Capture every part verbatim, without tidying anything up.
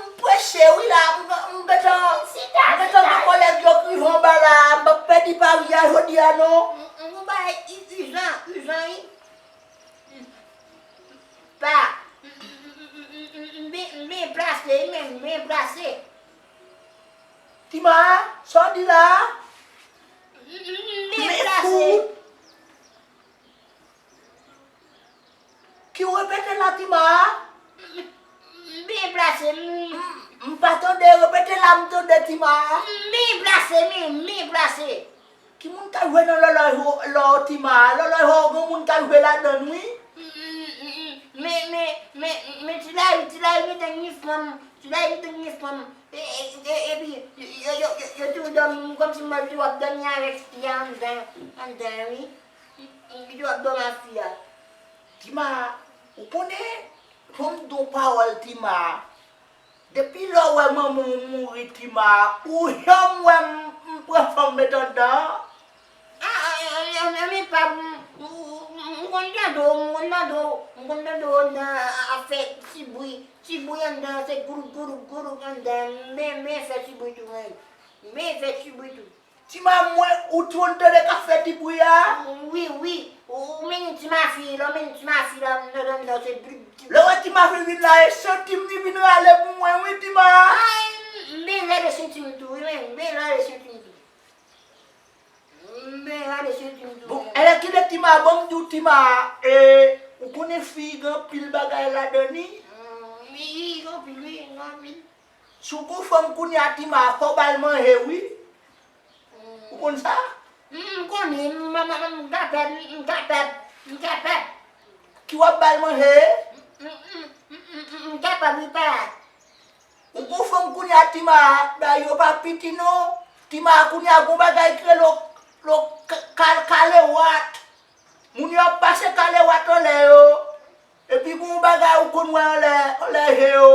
M prese wi la, m, m gentan, m gentan gen kòlèg yo k rive anba la, m p ap pèdi pari a jodi a non. M, m, m bay i-, ijan, ijan wi. Pa. M, m, m, m, m, m byen, m byen plase, wi, men m byen plase. Tima, sa w di la? M, m, m byen plase. Ki w repete la, Tima? M, m byen plase, m. M, m pa tande, repete la, m tande, Tima. M byen plase, men m byen plase. Ki moun k ap jwe nan lòlòy ho-, lò Tima a? Lòlòy ho, gen moun k ap jwe ladan l, wi. Men, men, men, men, ti Lari, ti Lari gentan gen fanm, ti Lari gentan gen fanm. E, e, e, epi, yo, yo, yo, yo toujou dòmi, kòmsi m wè l toujou ap dòmi avèk fi a anndan, anndan, wi. Li toujou ap dòmi ak fi a. Tima, ou konnen, fò m di w pawòl, Tima. Depi lè w wè manman w mouri, Tima, ou janm wè m, m pran fanm met anndan? A, a, a, a, a, men pa, m, m, m, m konn tande w, m konn tande w, m konn tande w anndan ap fè ti bri, ti bri anndan, se goudouk, goudouk, goudouk anndan, men, men fè ti bri tou, men, men fè ti bri tou. Ti ma mwen, ou twòn tande k ap fè ti bri a? Wi, wi. Ou, ou mennen ti mafi, lè w mennen ti mafi la, m tande anndan se blip, blip. Lè w wè ti mafi vin la, e santi m li vin rale pou mwen, wi, ti ma. Ay, m, m byen rale santi m tou, wi, men, m byen rale santi m tou. M byen rale santi m tou, wi. Bon, alèkile ti ma, ban m di w ti ma, e, ou konnen fi gen anpil bagay ladan li? Mm, wi, gen anpil, wi, gen anpil. Si w gon fanm kounye a ti ma, fò w ba l manje, wi. Ou konn sa? M, m konnen, m, m, m, m kapab, m, m kapab, m kapab. Ki w ap ba l manje? M, m, m kapab, wi, pa. Ou gon fanm kounye a ti ma, bagay yo pa piti non. Ti ma kounye a gon bagay ki rele lo, lo, ka, ka, kalewat. Moun yo ap pase kalewat anlè yo. Epi gon bagay ou konn wè anlè, anlè je yo.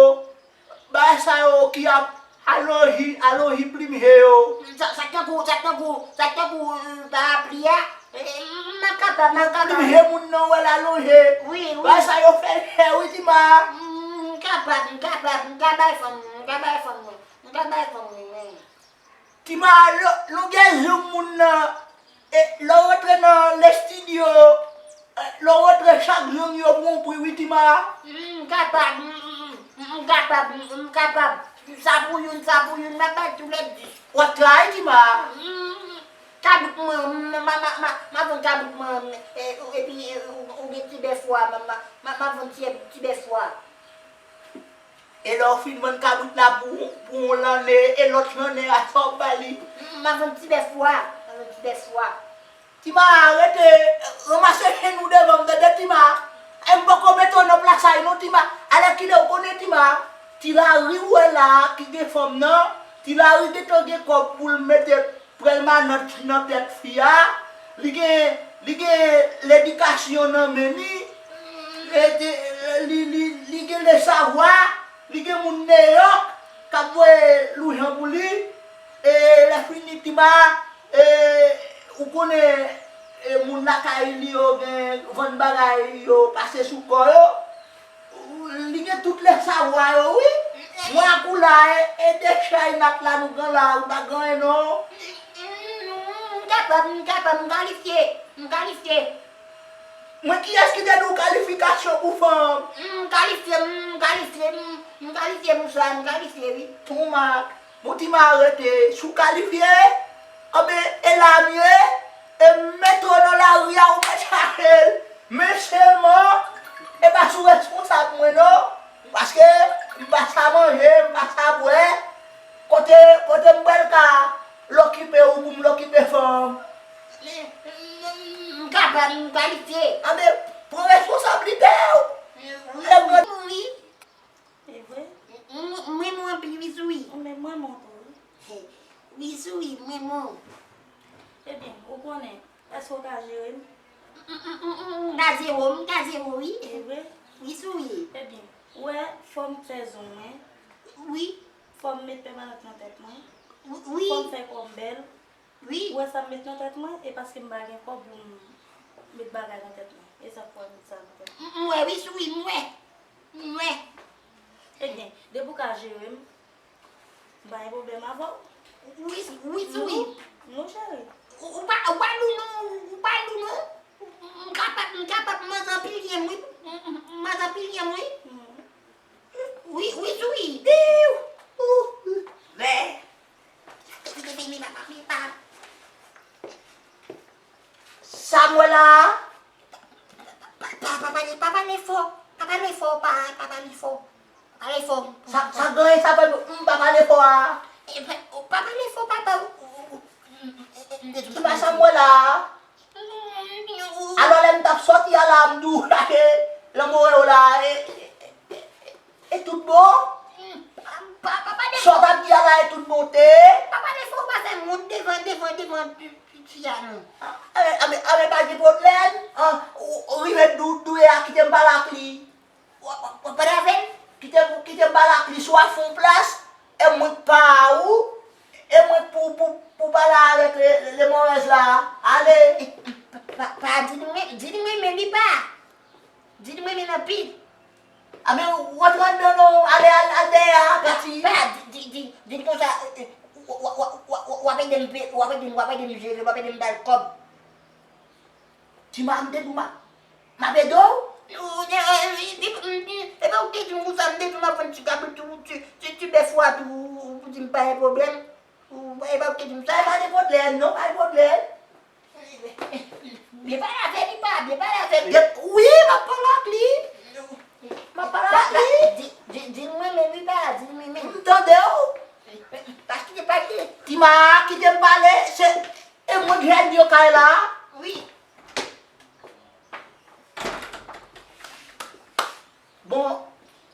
Bagay sa yo ki ap alonji, alonji plim je yo. Sa, sa k tankou, sa k tankou, sa k tankou, euh, parapli a. Eh, m, m kapab, m kapab. Plim je moun nan wè l alonje. Wi, wi. Bagay sa yo fè chè wi, ti ma. M, m kapab, m kapab, m ka bay fanm, m ka bay fanm mwen. M ka bay fanm mwen, men. Ti ma, lo-, longè janm moun nan, e, lè w rantre nan lestidyo, e, lè w rantre chak janm yo pou yon pri wi, ti ma. M kapab, m, m, m, m kapab, m, m kapab. Sa pou youn, sa pou youn, m ap bay tou lè dis. W ap travay, ti ma. M, kabrit mwen, m, ma, ma, ma, ma vann kabrit mwen, e, epi, e, ou, ou gen ti bèf ou a, ma, ma, ma, ma vann ti, ti bèf ou a. E lè w fin vann kabrit la pou, pou yon lannen, e lòt lannen a, sa w ap ba li? M, m a vann ti bèf ou a. M a vann ti bèf ou a. Ti ma, rete, ranmase chenn ou devan m, tande, ti ma. E m poko mete w nan plasay non, ti ma. Alèkile, ou konnen, ti ma, ti Lari ou wè la a, ki gen fanm nan, ti Lari gentan gen kòb pou l mete pèlmanant nan tèt fi a, li gen, li gen ledikasyon nan men li, e, e, li, li, li gen lesavwa, li gen moun Neyòk k ap voye lajan pou li, e lè fini ti ma, e, ou konnen, e, moun lakay li yo gen vann bagay yo pase sou kò yo. Li gen tout lesavwa yo, wi. Mwen ak ou la, e, e de chay nat la nou gen la, ou pa gen anyen non. M kapab, m kapab, m kalifye, m kalifye. Mwen kiyès ki te di w kalifikasyon pou fanm? M kalifye, m kalifye, m, m kalifye, monchè, m kalifye, wi. Ton mak. Bon, ti ma rete, si w kalifye, anben, e la m ye, e m mete w nan lari a, ou mèt chache l. Men sèlman, e pa sou responsab mwen non, paske m pa sa manje, m pa sa bwè, kote, kote m pral ka lokipe ou pou m lokipe fanm? Men, m, m, m kapab, m kalifye. Anben, pran responsablite w. Wi, wi. E vre? M, m, m renmen w anpil, wi, Souri. Mwen menm, mwen renmen w tou, wi. Wi, Souri, m renmen w. Ebyen, ou konnen, èske w ka jere m? M, m, m, m, m ka jere w, m ka jere w, wi. E vre? Wi, Souri. Ebyen, ou wè, fò m fè zong mwen. Wi. Fò m met pèmanant nan tèt mwen. Wi, wi. Fò m fè kò m bèl. Wi. Ou wè sa m met nan tèt mwen, e paske m pa gen kòb pou m met bagay nan tèt mwen. E sa k fè w met sa nan tèt mwen. M, m wè, wi, sou wi, m wè. M wè. Ebyen, depi w ka jere m, m pa gen pwoblèm avè w. Wi, wi, sou wi. Non, non, cheri. Ou, ou pa, ou pa lou non, ou pa lou non. M, m kapab, m kapab manzè anpil ye m, wi. M, m, manzè anpil ye m, wi. Wi, wi, sou wi. Diw! Ou! Vè! Sa m wè la a? Pa, pa, pa pale, pa pale fò. Pa pale fò, pa, pa pale fò. Pale fò. Sa, sa genyen sa fè m pa pale fò a? E, pa, pa pale fò, papa. Ou, ou, ou, m, m, m, m, m, m, Ki pa sa m wè la a? Alò, lè m t ap sòti a la, m di w, lè m wè w la, e, e, e, e, e tout bon? Sa w t ap di a la, e tout bon te? Papa, defo w pa fè m wont devan, devan, devan fi a, non. Anben, anben, anben, pa gen pwoblèm. An, ou, ou rive dou, dou e a kite m pale ak li. W ap, w ap, w ap pale avè l? Kite m, kite m pale ak li, si w ap fè yon plas, e mwen k pa ou, e mwen k pou, pou, pou pale avèk le, le, lemorèz la, ale. Pa, pa, pa di li men, di li men, men li pa. Di li men, men anpil. Anben, w antre anndan non, ale, al, al dèyè a, pati. Pa, di, di, di, di l konsa, e, e, w, w ap ede m pe-, w ap ede m, w ap ede m jere, w ap ede m ba l kòb. Ti ma, m te di w ma, m ap ede w? Ou, e, e, e, e, e pa ou te di m konsa, m te di w m ap vann ti kabrit tou, ti, ti, ti bèf ou a tou, ou, ou di m pa gen pwoblèm. Ou, e pa ou te di m sa? Pa gen pwoblèm, non, pa gen pwoblèm. Byen pale avè li, pa, byen pale avè li. Byen, wi, m ap pale ak li. M ap pale ak li. Di, di, di l mwen menm, wi, pa, di l mwen menm. M tande w. Pa kite pale. Ti ma, kite m pale, se E mwen k jèn yo kay la? Wi. Bon,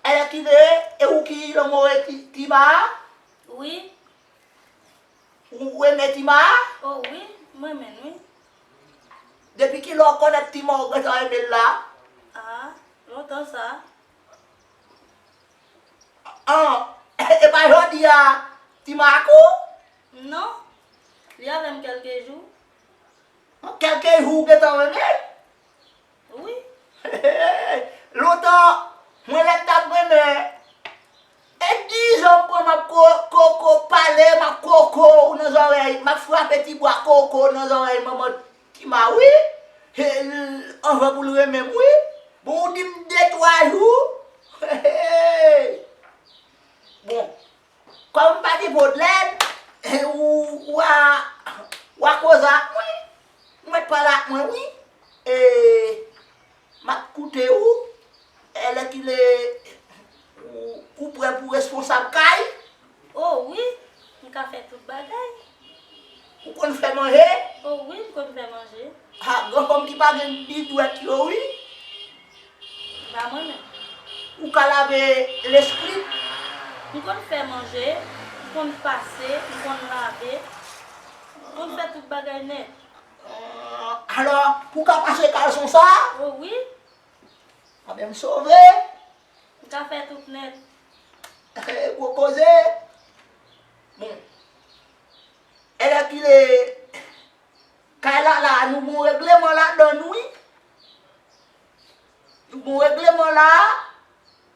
alèkile, e ou ki lanmou e Ti-, Tima? Wi. Ou, ou renmen Tima? O wi, m renmen l, wi. Depi kilè w konnèt Tima ou gentan renmen l la? A, lontan sa. An, e pa jodi a Tima ak ou? Non, li avè m kèlke jou. Kèlke jou ou gentan renmen l? Wi. Lontan, mwen lè m t ap renmen, e dizan m pran m ap ko-, koko pale, m ap koko ou nan zòrèy, m ap frape ti bwa koko nan zòrèy manman Tima wi. E, anvan pou l renmen m wi. Bon, ou di m de twa jou. Bon, kòm m pa gen pwoblèm, ou, ou a, ou a koze ak mwen. Ou mèt pale ak mwen, wi. E, m ap koute ou. E, lè kilè, ou, ou prè pou responsab kay? O, wi. M ka fè tout bagay. Ou konn fè manje? O, wi, m konn fè manje. Ha, granfanm ki pa gen ni dwèt yo, wi. Pa mwen menm. Ou ka lave lespri? M konn fè manje, m konn pase, m konn lave, m konn fè tout bagay nèt. Ah, alò, pou w ka pase kalson sa? O wi. Anben, m sove. M ka fè tout nèt. Gwo koze. Bon. E lè kilè, kay la, la, nou gon regleman ladan l, wi. Nou gon regleman la,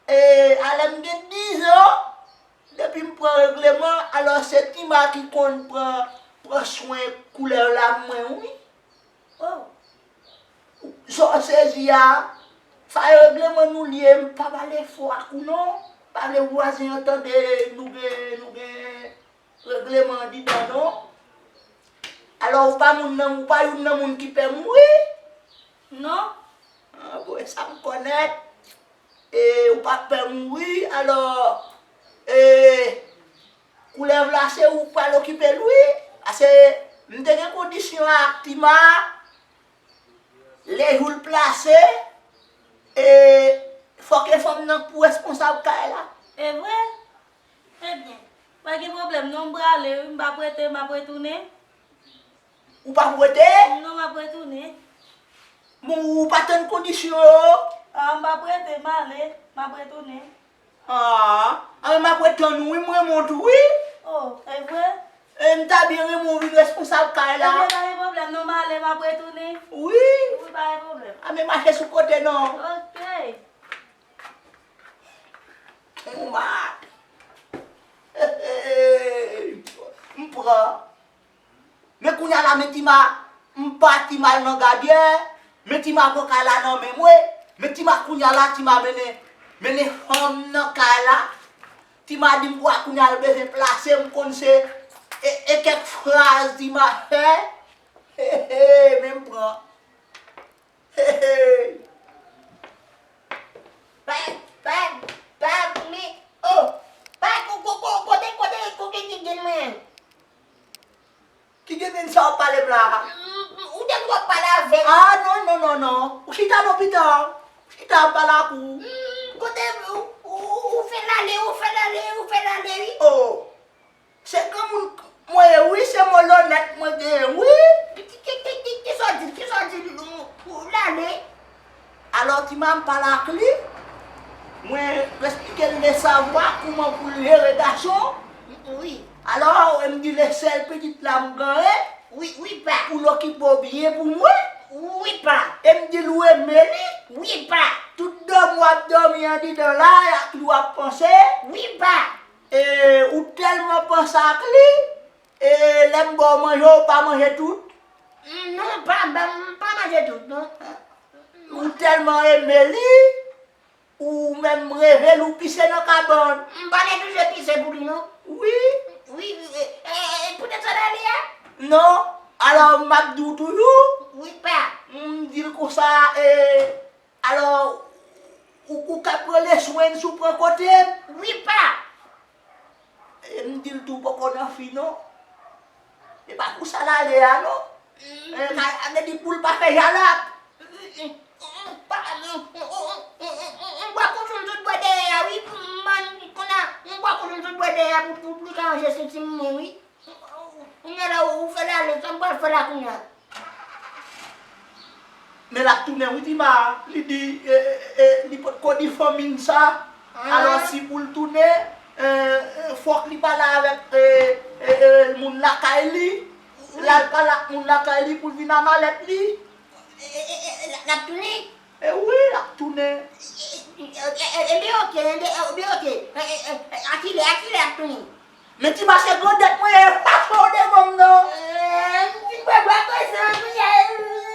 e, alè m gen dizan, depi m pran regleman, alò se Tima ki konn pran, pran swen koulèv la pou mwen, wi. O. Sa w sezi a, sa e regleman nou l ye, m pa pale fò ak ou non. Pa vle vwazen an tande nou gen, nou gen regleman andidan non. Alò, ou pa moun nan, ou pa youn nan moun ki pè mouri? Non. Ah, bon, e sa m konnèt. E, ou pa pè mouri, alò, e, koulèv la, se ou k pral okipe l, wi. Paske m te gen kondisyon ak Tima, lè jou l plase, e, fòk e fanm nan k pou responsab kay la. E vre? Ebyen, pa gen pwoblèm non, m prale wi, m p ap rete, m ap retounen. Ou p ap rete? Non, m ap retounen. Bon, ou pa tann kondisyon yo? A, m p ap rete, m ale, m ap retounen. A, anben m ap ret tann ou wi, m renmen w tou wi. O, e vre? E m ta byen renmen w vin responsab kay la. Ebyen, pa gen pwoblèm, non, m ale, m ap retounen. Wi. Wi, pa gen pwoblèm. A, men mache sou kote, non. Ok. Ou mat. M pran. Men kounye a la, men Tima, m pati m al nan Gabyè, men Tima pran kay la nan men mwen, men Tima kounye a la, Tima mennen, mennen fanm nan kay la. Tima di m kwa kounye a l bezwen plase, m konn se e, e kèk fraz Tima fè. He, he, men m pran. Hey, hey. Bag, bag, bag, men, oh, bag, ko-, ko-, ko-, kote, kote, kote ki gen mwen? Ki gen sa w ap pale m la? Mm, mm, ou te dwe pale avè m. Ah, non, non, non, non. Ou chita non, pita. Ou chita ap pale ak ou. Mm, kote, ou, ou, ou fè l ale, ou fè l ale, ou fè l ale, wi. Oh. Se granmoun mwen ye wi, se mwen lonèt mwen genyen wi. Ki, ki, ki, ki, kisa w di, kisa w di, ou, ou lale? Alò, Tima m pale ak li, mwen eksplike l le savwa kouman pou l jere gason. Wi. Alò, m di le sèl pitit la m genyen. Wi, wi, pa. Pou l okipe w byen pou mwen. Wi, pa. E m di l ou renmen li. Wi, pa. Tout dòmi w ap dòmi andidan la, y a ki w ap panse. Wi, pa. E ou tèlman panse ak li, e lè m ba w manje, ou pa manje tout? Mm, non, pa, m pa, m pa manje tout, non. Ou tèlman renmen li, ou menm reve l, ou pise nan kabann. M pa neglije pise pou li, non. Wi. Wi, e, e, e, poutèt sa l ale a? Non. Alò, m ap di w toujou. Wi, pa. M di l konsa, e, Alò, ou, ou ka pran leswen si w pran kote m? Wi, pa. E m di l tou poko nan fi non. E pa pou sa l ale a non. E, ka, a vle di pou l pa fè jalap. M bwè kochon sot bò dèyè a, wi. Man, konn a, m bwè kochon sot bò dèyè a pou, pou, pou li ka ranje senti m mwen, wi. Kounye a la, ou fè l ale, sa m pral fè la kounye a? Men l ap tounen wi Tima, li di, e, e, e, li potko di fanmi n sa. Alò si pou l tounen, e, e, fòk li pale avèk, e, e, e, moun lakay li. L al pale ak moun lakay li pou l vin a malèt li. E, e, e, e, l ap tounen? E wi, l ap tounen. E, e, e, e, ebyen oke, ebyen, ebyen oke. E, e, e, e, a kilè, a kilè l ap tounen? Men Tima se grandèt mwen ye, pa fè w devan m non. E, m fin bwè bwè kochon an kounye a.